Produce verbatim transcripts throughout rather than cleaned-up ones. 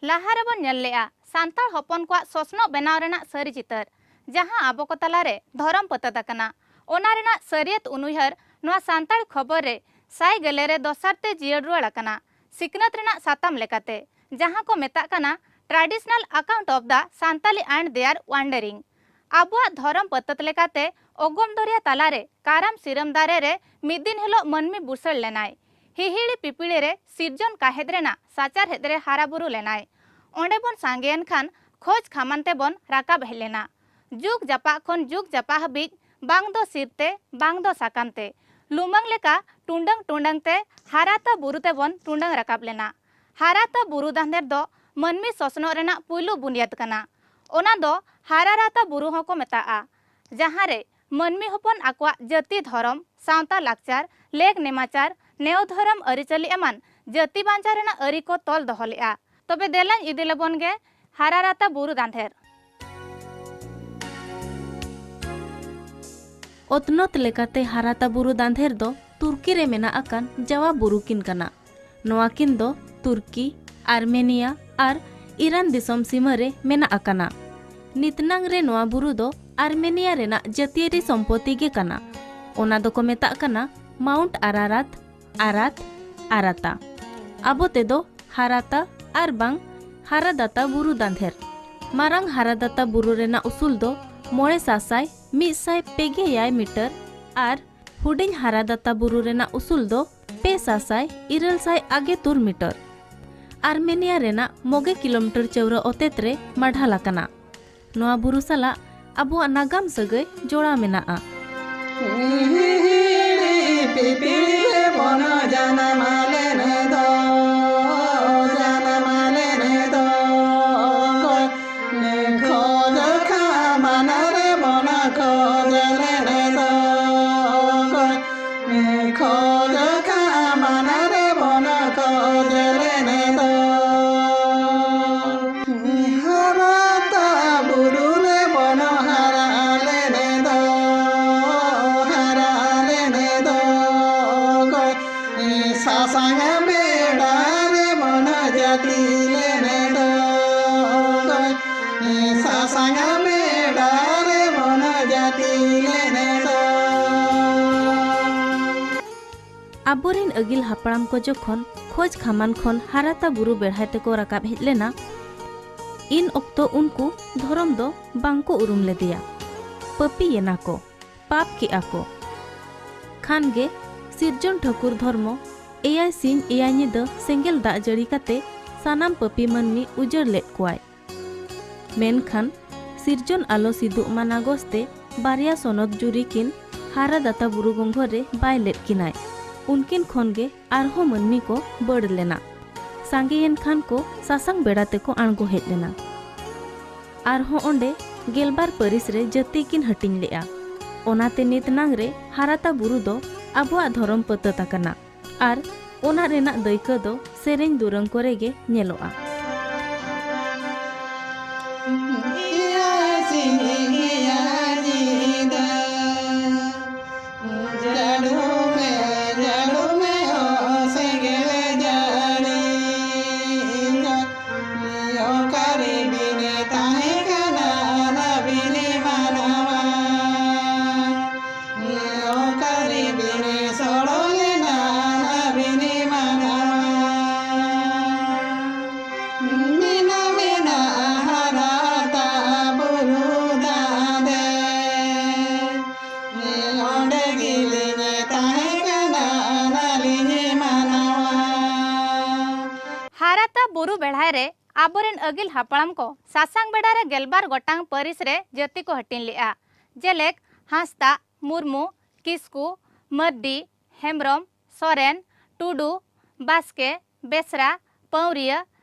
ᱞᱟᱦᱟ ᱨᱮᱵᱚᱱ ᱧᱮᱞ ᱞᱮᱜᱼᱟ ᱥᱟᱱᱛᱟᱲ ᱦᱚᱯᱚᱱ ᱠᱚᱣᱟᱜ ᱥᱚᱥᱱᱚᱜ ᱵᱮᱱᱟᱣ ᱨᱮᱱᱟᱜ ᱥᱟᱹᱨᱤ ᱪᱤᱛᱟᱹᱨ, ᱡᱟᱦᱟᱸ ᱟᱵᱚ ᱠᱚ ᱛᱟᱞᱟᱨᱮ ᱫᱷᱚᱨᱚᱢ ᱯᱟᱹᱛᱟᱹᱛ ᱟᱠᱟᱱᱟ᱾ ᱚᱱᱟ ᱨᱮᱱᱟᱜ ᱥᱟᱹᱨᱤᱭᱟᱹᱛ ᱩᱱᱩᱭᱦᱟᱹᱨ ᱱᱚᱣᱟ ᱥᱟᱱᱛᱟᱲ ᱠᱷᱚᱵᱚᱨ ᱨᱮ ᱥᱟᱭ ᱜᱮᱞᱮ ᱨᱮ ᱫᱚᱥᱟᱨ ᱛᱮ ᱡᱤᱭᱟᱹᱲ ᱨᱩᱣᱟᱹᱲ ᱟᱠᱟᱱᱟ᱾ ᱥᱤᱠᱷᱱᱟᱹᱛ ᱨᱮᱱᱟᱜ ᱥᱟᱛᱟᱢ ᱞᱮᱠᱟᱛᱮ, ᱡᱟᱦᱟᱸ ᱠᱚ ᱢᱮᱛᱟᱜ ᱠᱟᱱᱟ Traditional Account of the Santali and Their Wandering᱾ ᱟᱵᱚᱣᱟᱜ ᱫᱷᱚᱨᱚᱢ ᱯᱟᱹᱛᱟᱹᱛ ᱞᱮᱠᱟᱛᱮ, ᱚᱜᱚᱢ ᱫᱚᱨᱭᱟ ᱛᱟᱞᱟᱨᱮ ᱠᱟᱨᱟᱢ ᱥᱤᱨᱟᱹᱢ ᱫᱟᱨᱮ ᱨᱮ ᱢᱤᱫ ᱫᱤᱱ ᱦᱤᱞᱳᱜ ᱢᱟᱹᱱᱢᱤ ᱵᱩᱥᱟᱹᱲ ᱞᱮᱱᱟᱭ᱾ ᱦᱤᱦᱤᱲᱤ ᱯᱤᱯᱤᱲᱤ ᱨᱮ ᱥᱤᱨᱡᱚᱱ ᱠᱟᱦᱮᱫ ᱨᱮᱱᱟᱜ ᱥᱟᱪᱟᱨᱦᱮᱫ ᱨᱮ ᱦᱟᱨᱟ ᱵᱩᱨᱩ ᱞᱮᱱᱟᱭ᱾ ᱚᱸᱰᱮ ᱵᱚᱱ ᱥᱟᱸᱜᱮᱭᱮᱱ ᱠᱷᱟᱱ ᱠᱷᱚᱡᱽ ᱠᱷᱟᱢᱟᱱ ᱛᱮᱵᱚᱱ ᱨᱟᱠᱟᱵ ᱦᱮᱡ ᱞᱮᱱᱟ᱾ ᱡᱩᱜᱽ ᱡᱟᱯᱟᱜ ᱠᱷᱚᱱ ᱡᱩᱜᱽ ᱡᱟᱯᱟᱜ ᱦᱟᱹᱵᱤᱡ ᱵᱟᱝ ᱫᱚ ᱥᱤᱨ ᱛᱮ, ᱵᱟᱝ ᱫᱚ ᱥᱟᱠᱟᱢ ᱛᱮ, ᱞᱩᱢᱟᱹᱝ ᱞᱮᱠᱟ ᱴᱩᱸᱰᱟᱹᱝ ᱴᱩᱸᱰᱟᱹᱝ ᱛᱮ ᱦᱟᱨᱟᱛᱟ ᱵᱩᱨᱩ ᱛᱮᱵᱚᱱ ᱴᱩᱸᱰᱟᱹᱝ ᱨᱟᱠᱟᱵ ᱞᱮᱱᱟ᱾ ᱦᱟᱨᱟᱛᱟ ᱵᱩᱨᱩ ᱫᱟᱸᱫᱷᱮᱨ ᱫᱚ ᱢᱟᱹᱱᱢᱤ ᱥᱚᱥᱱᱚᱜ ᱨᱮᱱᱟᱜ ᱯᱩᱭᱞᱩ ᱵᱩᱱᱤᱭᱟᱹᱫ ᱠᱟᱱᱟ᱾ ᱚᱱᱟ ᱫᱚ ᱦᱟᱨᱟᱨᱟᱛᱟ ᱵᱩᱨᱩ ᱦᱚᱸᱠᱚ ᱢᱮᱛᱟᱜᱼᱟ, ᱡᱟᱦᱟᱸ ᱨᱮ ᱢᱟᱹᱱᱢᱤ ᱦᱚᱯᱚᱱ ᱟᱠᱚᱣᱟᱜ ᱡᱟᱹᱛᱤ ᱫᱷᱚᱨᱚᱢ, ᱥᱟᱶᱛᱟ ᱞᱟᱠᱪᱟᱨ, ᱞᱮᱠ ᱱᱮᱢᱟᱪᱟᱨ, ᱱᱮᱣ ᱫᱷᱚᱨᱚᱢ ᱟᱹᱨᱤᱪᱟᱹᱞᱤ ᱮᱢᱟᱱ ᱡᱟᱹᱛᱤ ᱵᱟᱧᱪᱟᱣ ᱨᱮᱱᱟᱜ ᱟᱹᱨᱤ ᱠᱚ ᱛᱚᱞ ᱫᱚᱦᱚ ᱞᱮᱫᱼᱟ᱾ ᱛᱚᱵᱮ ᱫᱮᱞᱟᱧ ᱤᱫᱤ ᱞᱮᱵᱚᱱ ᱜᱮ ᱦᱟᱨᱟᱨᱟᱛᱟ ᱵᱩᱨᱩ ᱫᱟᱸᱫᱷᱮᱨ᱾ ᱚᱛᱱᱚᱛ ᱞᱮᱠᱟᱛᱮ ᱦᱟᱨᱟᱛᱟ ᱵᱩᱨᱩ ᱫᱟᱸᱫᱷᱮᱨ ᱫᱚ ᱛᱩᱨᱠᱤ ᱨᱮ ᱢᱮᱱᱟᱜ ᱟᱠᱟᱱ ᱡᱟᱣᱟ ᱵᱩᱨᱩ ᱠᱤᱱ ᱠᱟᱱᱟ᱾ ᱱᱚᱣᱟ ᱠᱤᱱ ᱫᱚ ᱛᱩᱨᱠᱤ, ᱟᱨᱢᱮᱱᱤᱭᱟ ᱟᱨ ᱤᱨᱟᱱ ᱫᱤᱥᱚᱢ ᱥᱤᱢᱟᱹ ᱨᱮ ᱢᱮᱱᱟᱜ ᱟᱠᱟᱱᱟ᱾ ᱱᱤᱛᱱᱟᱝ ᱨᱮ ᱱᱚᱣᱟ ᱵᱩᱨᱩ ᱫᱚ ᱟᱨᱢᱮᱱᱤᱭᱟ ᱨᱮᱱᱟᱜ ᱡᱟᱹᱛᱤᱭᱟᱹᱨᱤ ᱥᱚᱢᱯᱚᱛᱤ ᱜᱮ ᱠᱟᱱᱟ᱾ ᱚᱱᱟ ᱫᱚᱠᱚ ᱢᱮᱛᱟᱜ ᱠᱟᱱᱟ ᱢᱟᱣᱩᱱᱴ ᱟᱨᱟᱨᱟᱛ, ᱟᱨᱟᱛ, ᱟᱨᱟᱛᱟ᱾ ᱟᱵᱚ ᱛᱮᱫᱚ ᱦᱟᱨᱟᱛᱟ ᱟᱨ ᱵᱟᱝ ᱦᱟᱨᱟᱫᱟᱛᱟ ᱵᱩᱨᱩ ᱫᱟᱸᱫᱷᱮᱨ᱾ ᱢᱟᱨᱟᱝ ᱦᱟᱨᱟᱫᱟᱛᱟ ᱵᱩᱨᱩ ᱨᱮᱱᱟᱜ ᱩᱥᱩᱞ ᱫᱚ ᱢᱚᱬᱮ ᱥᱟᱥᱟᱭ ᱢᱤᱫ ᱥᱟᱭ ᱯᱮ ᱜᱮᱭᱟᱭ ᱢᱤᱴᱟᱨ ᱟᱨ ᱦᱩᱰᱤᱧ ᱦᱟᱨᱟᱫᱟᱛᱟ ᱵᱩᱨᱩ ᱨᱮᱱᱟᱜ ᱩᱥᱩᱞ ᱫᱚ ᱯᱮ ᱥᱟᱥᱟᱭ ᱤᱨᱟᱹᱞ ᱥᱟᱭ ᱟᱜᱮ ᱛᱩᱨ ᱢᱤᱴᱟᱨ᱾ ᱟᱨᱢᱮᱱᱤᱭᱟ ᱨᱮᱱᱟᱜ ᱢᱚᱜᱮ ᱠᱤᱞᱳᱢᱤᱴᱟᱨ ᱪᱟᱹᱣᱨᱟᱹ ᱚᱛᱮᱛ ᱨᱮ ᱢᱟᱰᱷᱟᱞ ᱟᱠᱟᱱᱟ᱾ ᱱᱚᱣᱟ ᱵᱩᱨᱩ ᱥᱟᱞᱟᱜ ᱟᱵᱚᱣᱟᱜ ᱱᱟᱜᱟᱢ ᱥᱟᱹᱜᱟᱹᱭ ᱡᱚᱲᱟᱣ ᱢᱮᱱᱟᱜᱼᱟ᱾ ᱦᱤᱦᱤᱲᱤ ᱯᱤᱯᱤᱲᱤ ᱨᱮ ᱵᱚᱱ ᱡᱟᱱᱟᱢ ᱞᱮᱱ ᱫᱚ, ᱡᱟᱱᱟᱢ ᱞᱮᱱ ᱫᱚ᱾ ᱠᱷᱚᱡᱽ ᱠᱷᱟᱢᱟᱱ ᱨᱮ ᱵᱚᱱ ᱠᱷᱚᱡᱽ ᱞᱮᱱ ᱫᱚ, ᱠᱷᱚᱡᱽ ᱠᱷᱟᱢᱟᱱ ᱨᱮ ᱵᱚᱱ ᱠᱷᱚᱡᱽ ᱞᱮᱱ ᱫᱚ᱾ ᱦᱟᱨᱟᱛᱟ ᱵᱩᱨᱩ ᱨᱮ ᱵᱚᱱ ᱦᱟᱨᱟ ᱞᱮᱱ ᱫᱚ, ᱦᱟᱨᱟ ᱞᱮᱱ ᱫᱚ᱾ ᱥᱟᱥᱟᱝ ᱵᱮᱲᱟ ᱟᱵᱚᱨᱮᱱ ᱟᱹᱜᱤᱞ ᱦᱟᱯᱲᱟᱢ ᱠᱚ ᱡᱚᱠᱷᱚᱱ ᱠᱷᱚᱡᱽ ᱠᱷᱟᱢᱟᱱ ᱠᱷᱚᱱ ᱦᱟᱨᱟᱛᱟ ᱵᱩᱨᱩ ᱵᱮᱲᱦᱟᱭ ᱛᱮᱠᱚ ᱨᱟᱠᱟᱵ ᱦᱮᱡ ᱞᱮᱱᱟ, ᱤᱱ ᱚᱠᱛᱚ ᱩᱱᱠᱩ ᱫᱷᱚᱨᱚᱢ ᱫᱚ ᱵᱟᱝᱠᱚ ᱩᱨᱩᱢ ᱞᱮᱫᱮᱭᱟ, ᱯᱟᱹᱯᱤ ᱭᱮᱱᱟ ᱠᱚ, ᱯᱟᱯ ᱠᱮᱜᱼᱟ ᱠᱚ᱾ ᱠᱷᱟᱱ ᱜᱮ ᱥᱤᱨᱡᱚᱱ ᱴᱷᱟᱹᱠᱩᱨ ᱫᱷᱚᱨᱢᱚ ᱮᱭᱟᱭ ᱥᱤᱧ ᱮᱭᱟᱭ ᱧᱤᱫᱟᱹ ᱥᱮᱸᱜᱮᱞ ᱫᱟᱜ ᱡᱟᱹᱲᱤ ᱠᱟᱛᱮ ᱥᱟᱱᱟᱢ ᱯᱟᱹᱯᱤ ᱢᱟᱹᱱᱢᱤ ᱩᱡᱟᱹᱲ ᱞᱮᱫ ᱠᱚᱣᱟᱭ᱾ ᱢᱮᱱᱠᱷᱟᱱ ᱥᱤᱨᱡᱚᱱ ᱟᱞᱚ ᱥᱤᱫᱩᱜ ᱢᱟ ᱱᱟᱜᱚᱥ ᱛᱮ ᱵᱟᱨᱭᱟ ᱥᱚᱱᱚᱛ ᱡᱩᱨᱤ ᱠᱤᱱ ᱦᱟᱨᱟ ᱫᱟᱛᱟ ᱵᱩᱨᱩ ᱜᱚᱸᱜᱷᱚᱨ ᱨᱮ ᱵᱟᱭ ᱞᱮᱫ ᱠᱤᱱᱟᱭ᱾ ᱩᱱᱠᱤᱱ ᱠᱷᱚᱱ ᱜᱮ ᱟᱨᱦᱚᱸ ᱢᱟᱹᱱᱢᱤ ᱠᱚ ᱵᱟᱹᱲ ᱞᱮᱱᱟ᱾ ᱥᱟᱸᱜᱮᱭᱮᱱ ᱠᱷᱟᱱ ᱠᱚ ᱥᱟᱥᱟᱝ ᱵᱮᱲᱟ ᱛᱮᱠᱚ ᱟᱬᱜᱚ ᱦᱮᱡ ᱞᱮᱱᱟ᱾ ᱟᱨᱦᱚᱸ ᱚᱸᱰᱮ ᱜᱮᱞᱵᱟᱨ ᱯᱟᱹᱨᱤᱥ ᱨᱮ ᱡᱟᱹᱛᱤ ᱠᱤᱱ ᱦᱟᱹᱴᱤᱧ ᱞᱮᱜᱼᱟ᱾ ᱚᱱᱟᱛᱮ ᱱᱤᱛ ᱱᱟᱝ ᱨᱮ ᱦᱟᱨᱟᱛᱟ ᱵᱩᱨᱩ ᱫᱚ ᱟᱵᱚᱣᱟᱜ ᱫᱷᱚᱨᱚᱢ ᱯᱟᱹᱛᱟᱹᱛ ᱟᱠᱟᱱᱟ᱾ ᱟᱨ ᱚᱱᱟ ᱨᱮᱱᱟᱜ ᱫᱟᱹᱭᱠᱟᱹ ᱫᱚ ᱥᱮᱨᱮᱧ ᱫᱩᱨᱟᱹᱝ ᱠᱚᱨᱮ ᱜᱮ ᱧᱮᱞᱚᱜᱼᱟ᱾ ᱦᱟᱨᱟᱛᱟ ᱵᱩᱨᱩ ᱵᱮᱲᱦᱟᱭ ᱨᱮ ᱟᱵᱚᱨᱮᱱ ᱟᱹᱜᱤᱞ ᱦᱟᱯᱲᱟᱢ ᱠᱚ ᱥᱟᱥᱟᱝ ᱵᱮᱲᱟ ᱨᱮ ᱜᱮᱞᱵᱟᱨ ᱜᱚᱴᱟᱝ ᱯᱟᱹᱨᱤᱥ ᱨᱮ ᱡᱟᱹᱛᱤ ᱠᱚ ᱦᱟᱹᱴᱤᱧ ᱞᱮᱜᱼᱟ᱾ ᱡᱮᱞᱮᱠ ᱦᱟᱸᱥᱫᱟᱜ, ᱢᱩᱨᱢᱩ, ᱠᱤᱥᱠᱩ, ᱢᱟᱹᱨᱰᱤ, ᱦᱮᱢᱵᱽᱨᱚᱢ, ᱥᱚᱨᱮᱱ, ᱴᱩᱰᱩ, ᱵᱟᱥᱠᱮ, ᱵᱮᱥᱨᱟ, ᱯᱟᱹᱣᱨᱤᱭᱟᱹ,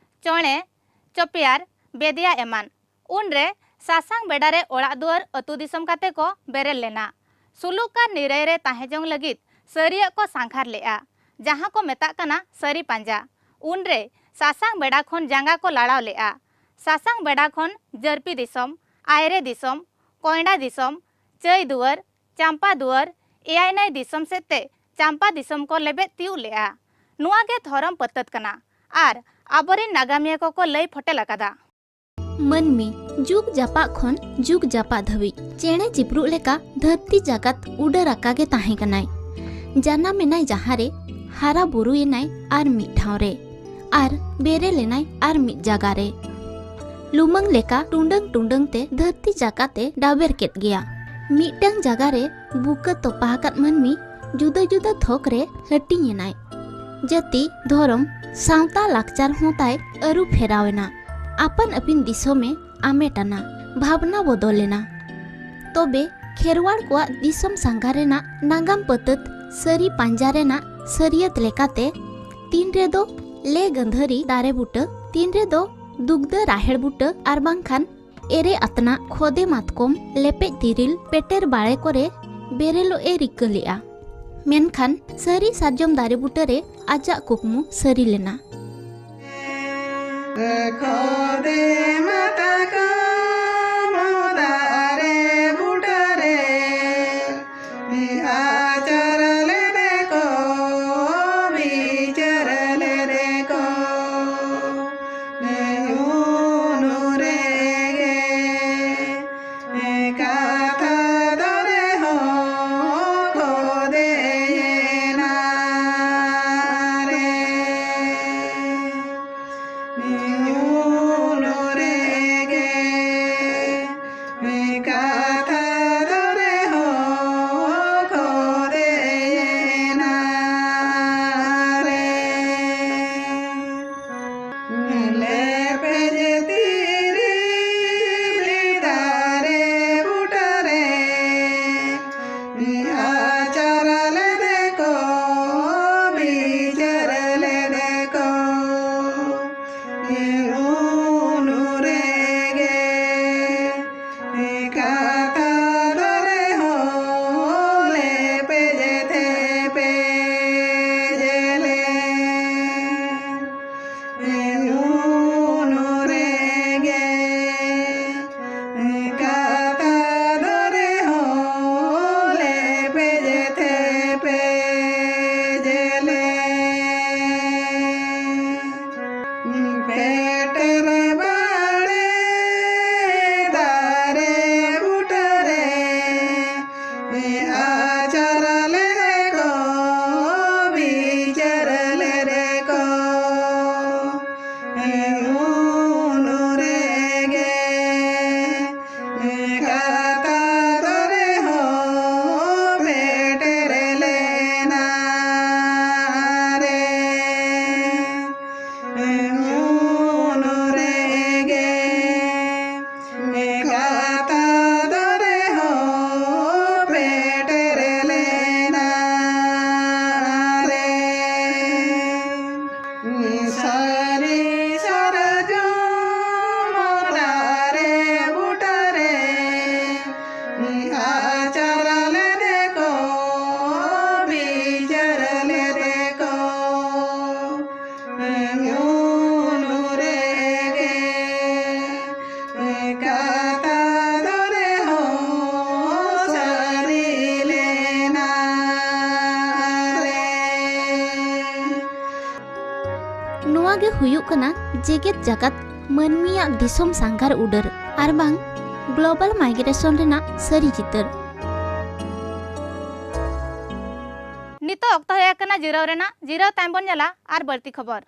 ᱪᱚᱬᱮ, ᱪᱚᱯᱮᱭᱟᱨ, ᱵᱮᱫᱮᱭᱟ ᱮᱢᱟᱱ᱾ ᱩᱱᱨᱮ ᱥᱟᱥᱟᱝ ᱵᱮᱰᱟ ᱨᱮ ᱚᱲᱟᱜ ᱫᱩᱣᱟᱹᱨ ᱟᱹᱛᱩ ᱫᱤᱥᱚᱢ ᱠᱟᱛᱮ ᱠᱚ ᱵᱮᱨᱮᱫ ᱞᱮᱱᱟ᱾ ᱥᱩᱞᱩᱠ ᱟᱨ ᱱᱤᱨᱟᱹᱭ ᱨᱮ ᱛᱟᱦᱮᱸ ᱡᱚᱝ ᱞᱟᱹᱜᱤᱫ ᱥᱟᱹᱨᱤᱭᱟᱹᱜ ᱠᱚ ᱥᱟᱸᱜᱷᱟᱨ ᱞᱮᱜᱼᱟ, ᱡᱟᱦᱟᱸ ᱠᱚ ᱢᱮᱛᱟᱜ ᱠᱟᱱᱟ ᱥᱟᱹᱨᱤ ᱯᱟᱸᱡᱟ᱾ ᱩᱱᱨᱮ ᱥᱟᱥᱟᱝ ᱵᱮᱰᱟ ᱠᱷᱚᱱ ᱡᱟᱸᱜᱟ ᱠᱚ ᱞᱟᱲᱟᱣ ᱞᱮᱜᱼᱟ᱾ ᱥᱟᱥᱟᱝ ᱵᱮᱰᱟ ᱠᱷᱚᱱ ᱡᱟᱹᱨᱯᱤ ᱫᱤᱥᱚᱢ, ᱟᱭᱨᱮ ᱫᱤᱥᱚᱢ, ᱠᱚᱭᱰᱟ ᱫᱤᱥᱚᱢ, ᱪᱟᱹᱭ ᱫᱩᱣᱟᱹᱨ, ᱪᱟᱢᱯᱟ ᱫᱩᱣᱟᱹᱨ, ᱮᱭᱟᱭ ᱱᱟᱹᱭ ᱫᱤᱥᱚᱢ ᱥᱮᱫ ᱛᱮ ᱪᱟᱢᱯᱟ ᱫᱤᱥᱚᱢ ᱠᱚ ᱞᱮᱵᱮᱫ ᱛᱤᱭᱩᱜ ᱞᱮᱜᱼᱟ᱾ ᱱᱚᱣᱟ ᱜᱮ ᱫᱷᱚᱨᱚᱢ ᱯᱟᱹᱛᱟᱹᱛ ᱠᱟᱱᱟ ᱟᱨ ᱟᱵᱚᱨᱤᱱ ᱱᱟᱜᱟᱢᱤᱭᱟᱹ ᱠᱚᱠᱚ ᱞᱟᱹᱭ ᱯᱷᱚᱴᱮᱞ ᱟᱠᱟᱫᱟ᱾ ᱢᱟᱹᱱᱢᱤ ᱡᱩᱜᱽ ᱡᱟᱯᱟᱜ ᱠᱷᱚᱱ ᱡᱩᱜᱽ ᱡᱟᱯᱟᱜ ᱫᱷᱟᱹᱵᱤᱡ ᱪᱮᱬᱮ ᱪᱤᱯᱨᱩᱜ ᱞᱮᱠᱟ ᱫᱷᱟᱹᱨᱛᱤ ᱡᱟᱠᱟᱛ ᱩᱰᱟᱹᱨ ᱟᱠᱟ ᱜᱮ ᱛᱟᱦᱮᱸ ᱠᱟᱱᱟᱭ᱾ ᱡᱟᱱᱟᱢ ᱮᱱᱟᱭ ᱡᱟᱦᱟᱸ ᱨᱮ, ᱦᱟᱨᱟ ᱵᱩᱨᱩᱭᱮᱱᱟᱭ ᱟᱨ ᱢᱤᱫ ᱴᱷᱟᱶ ᱨᱮ, ᱟᱨ ᱵᱮᱨᱮᱞ ᱮᱱᱟᱭ ᱟᱨ ᱢᱤᱫ ᱡᱟᱜᱟ ᱨᱮ᱾ ᱞᱩᱢᱟᱹᱝ ᱞᱮᱠᱟ ᱴᱩᱸᱰᱟᱹᱝ ᱴᱩᱸᱰᱟᱹᱝ ᱛᱮ ᱫᱷᱟᱹᱨᱛᱤ ᱪᱟᱠᱟᱛᱮ ᱰᱟᱵᱮᱨ ᱠᱮᱫ ᱜᱮᱭᱟ᱾ ᱢᱤᱫᱴᱟᱝ ᱡᱟᱜᱟ ᱨᱮ ᱵᱩᱠᱟᱹ ᱛᱚᱯᱟ ᱟᱠᱟᱫ ᱢᱟᱹᱱᱢᱤ ᱡᱩᱫᱟᱹ ᱡᱩᱫᱟᱹ ᱛᱷᱚᱠ ᱨᱮ ᱦᱟᱹᱴᱤᱧ ᱮᱱᱟᱭ᱾ ᱡᱟᱹᱛᱤ, ᱫᱷᱚᱨᱚᱢ, ᱥᱟᱶᱛᱟ, ᱞᱟᱠᱪᱟᱨ ᱦᱚᱸ ᱛᱟᱭ ᱟᱹᱨᱩ ᱯᱷᱮᱨᱟᱣ ᱮᱱᱟ᱾ ᱟᱯᱟᱱ ᱟᱹᱯᱤᱱ ᱫᱤᱥᱚᱢᱮ ᱟᱢᱮᱴ ᱟᱱᱟ, ᱵᱷᱟᱵᱽᱱᱟ ᱵᱚᱫᱚᱞ ᱮᱱᱟ᱾ ᱛᱚᱵᱮ ᱠᱷᱮᱨᱣᱟᱲ ᱠᱚᱣᱟᱜ ᱫᱤᱥᱚᱢ ᱥᱟᱸᱜᱷᱟᱨ ᱨᱮᱱᱟᱜ ᱱᱟᱜᱟᱢ ᱯᱟᱹᱛᱟᱹᱛ ᱥᱟᱹᱨᱤ ᱯᱟᱸᱡᱟ ᱨᱮᱱᱟᱜ ᱥᱟᱹᱨᱤᱭᱟᱹᱛ ᱞᱮᱠᱟᱛᱮ, ᱛᱤᱱ ᱨᱮᱫᱚ ᱞᱮ ᱜᱟᱹᱫᱷᱟᱹᱨᱤ ᱫᱟᱨᱮ ᱵᱩᱴᱟᱹ, ᱛᱤᱱ ᱨᱮᱫᱚ ᱫᱩᱜᱽᱫᱟᱹ ᱨᱟᱦᱮᱲ ᱵᱩᱴᱟᱹ, ᱟᱨ ᱵᱟᱝᱠᱷᱟᱱ ᱮᱨᱮ ᱟᱛᱱᱟᱜ ᱠᱷᱚᱫᱮ ᱢᱟᱛᱠᱚᱢ ᱞᱮᱯᱮᱡ ᱛᱤᱨᱤᱞ ᱯᱮᱴᱮᱨ ᱵᱟᱲᱮ ᱠᱚᱨᱮ ᱵᱮᱨᱮᱞᱚᱜ ᱮ ᱨᱤᱠᱟᱹ ᱞᱮᱫᱼᱟ᱾ ᱢᱮᱱᱠᱷᱟᱱ ᱥᱟᱹᱨᱤ ᱥᱟᱨᱡᱚᱢ ᱫᱟᱨᱮ ᱵᱩᱴᱟᱹᱨᱮ ᱟᱡᱟᱜ ᱠᱩᱠᱢᱩ ᱥᱟᱹᱨᱤ ᱞᱮᱱᱟ᱾ ᱠᱷᱚᱫᱮ ᱢᱟᱛᱠᱚᱢ ᱫᱟᱨᱮ ᱵᱩᱴᱟᱹᱨᱮ ᱟᱪᱟᱨ ᱞᱮᱫᱮ ᱠᱚ, ᱵᱤᱪᱟᱹᱨ ᱞᱮᱫᱮ ᱠᱚ, ᱩᱱ ᱨᱮᱜᱮ ᱠᱟᱛᱷᱟ ᱫᱚᱨᱮ ᱦᱚᱸ ᱠᱷᱚᱫᱮᱭᱮᱱᱟ ᱨᱮ᱾ ᱩᱱ ᱨᱮᱜᱮ ᱠᱟᱛᱷᱟ ᱫᱚᱨᱮ ᱦᱚᱸ ᱠᱷᱚᱫᱮᱭᱮᱱᱟ ᱨᱮ᱾ ᱞᱮᱯᱮᱡ ᱛᱤᱨᱤᱞ ᱫᱟᱨᱮ ᱵᱩᱴᱟᱹᱨᱮ ᱟᱪᱟᱨ ᱞᱮᱫᱮ ᱠᱚ, ᱵᱤᱪᱟᱹᱨ ᱞᱮᱫᱮ ᱠᱚ, ᱩᱱ ᱨᱮᱜᱮ ᱠᱟᱛᱷᱟ ᱫᱚᱨᱮ ᱦᱚᱸ ᱞᱮᱯᱮᱡ ᱛᱷᱮᱯᱮᱡ ᱞᱮ᱾ ᱩᱱ ᱨᱮᱜᱮ ᱠᱟᱛᱷᱟ ᱫᱚᱨᱮ ᱦᱚᱸ ᱞᱮᱯᱮᱡ ᱛᱷᱮᱯᱮᱡ ᱞᱮ᱾ ᱯᱮᱴ ᱥᱟᱹᱨᱤ ᱥᱟᱨᱡᱚᱢ ᱫᱟᱨᱮ ᱵᱩᱴᱟᱹᱨᱮ ᱟᱪᱟᱨ ᱞᱮᱫᱮ ᱠᱚ, ᱵᱤᱪᱟᱹᱨ ᱞᱮᱫᱮ ᱠᱚ, ᱧᱩᱨᱩ ᱨᱮᱜᱮ ᱠᱟᱛᱷᱟ ᱫᱚᱨᱮ ᱦᱚᱸ ᱥᱟᱹᱨᱤ ᱞᱮᱱᱟ ᱨᱮ᱾ ᱱᱚᱣᱟ ᱜᱮ ᱦᱩᱭᱩᱜ ᱠᱟᱱᱟ ᱡᱮᱜᱮᱛ ᱡᱟᱠᱟᱛ ᱢᱟᱹᱱᱢᱤᱭᱟᱜ ᱫᱤᱥᱚᱢ ᱥᱟᱸᱜᱷᱟᱨ ᱩᱰᱟᱹᱨ ᱟᱨᱵᱟᱝ global migration ᱨᱮᱱᱟᱜ ᱥᱟᱹᱨᱤ ᱪᱤᱛᱟᱹᱨ᱾ ᱱᱤᱛᱚᱜ ᱚᱠᱛᱚ ᱦᱮᱡ ᱟᱠᱟᱱᱟ ᱡᱤᱨᱟᱹᱣ ᱨᱮᱱᱟᱜ᱾ ᱡᱤᱨᱟᱹᱣ ᱛᱟᱭᱚᱢ ᱵᱚᱱ ᱧᱮᱞᱟ ᱟᱨ ᱵᱟᱹᱲᱛᱤ ᱠᱷᱚᱵᱚᱨ᱾